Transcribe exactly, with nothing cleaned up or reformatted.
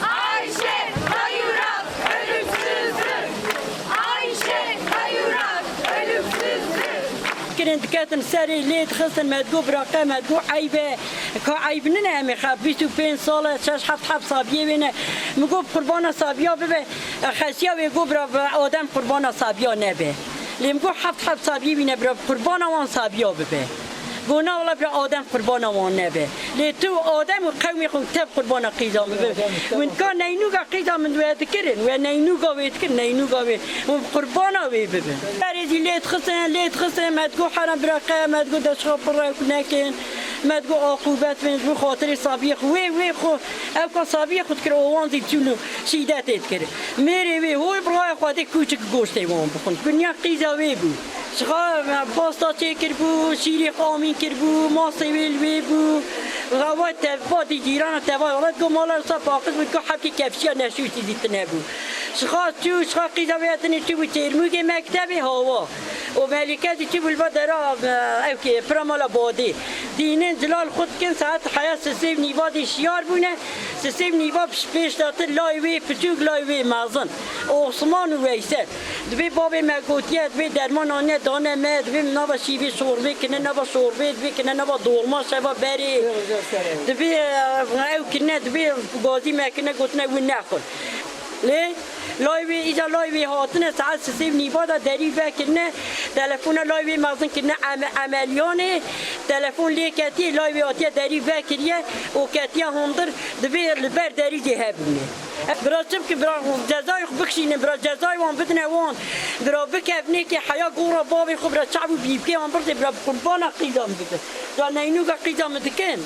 Ayşe Kayurak ölümsüzdür. Ayşe Kayurak ölümsüzdür. Kirin diketin serê lê dixistin, me digot biraqe, me digot eyb e. Ka eyb nine, em ê xwe bîst û pênc sal e, şeş heft heb sabiyê wê ne. Min got bi qurbana sabiya bibe. Xesiya wê got bira bi Adem qurbana sabiya nebe. Lê min got heft heb sabiyê wî ne bira bi qurbana wan sabiya bibe. Got na wela bira Adem qurbana wan nebe. Lê tu Adem û qewmê xwe tev qurbana qîza min bibe. Win ka neynûga qîza min wê dikirin, wê neynûga wê dikirin, neynûga wê. Hûn bi qurbana wê bibin. Berê zî lê dixistin, lê dixistin, me digot hera bira qe, me digot deşxa pir rewk nekin. Me digot aqûbet bin, ji bo xatirê sabiyê xwe, wê, wê xwe, ew ka sabiyê xwe dikir, û wan zî çûn û şîdetê dikir. Mêrê wê, hû birayê xwe dê kûçik goştê wan bixwin. Dinya qîza wê bû. Ji xwe pasta çêkiribû, şîrê xwe amîn kiribû, masê wê li wê bû. Xewa tevba dî cîrana tevay, wela digot mala wisa paqij bû, digot hebkê kefşiya neşûtî zî tine bû. Ji xwe çû, ji xwe qîza wê tenê çûbû Çêrmûgê mektebê hawa. Û Melîke zî çûbû li ba dera, e, ew kê, pira mala Badê. Dînin cilal xwe dikin, saet heya sisê û nîva dê şiyar bûne. Sisê û nîva pêş datir layê wê piçûk, layê wê mezin. Osman û Weysel. Dibê babê me gotiye, dibê derman aniye dane me, dibê min nava şîvê şorbê kine, nava şorbê, dibê kine nava dolma şeva berê. Dibê, e, ew kine, dibê gazî me kine, gotine wî nexwin. Lê layê wê, îca layê wê hatine, saet sisê û nîva de derî vekirine, telefona layê wê mezin kirine eme-, emeliyanê, telefon lê ketiye, layê wê hatiye derî vekiriye û ketiye hundir, dibê li ber derî jê hebûne. Bira çi bikin, bira cezayê xwe bikişînin, bira cezayê wan bidine wan, bira bikevnê kê heya gora bavê xwe, bira çav û bîvkê wan birdê, bira bi qurbana qîza min bikin. Bira neynûga qîza min dikin.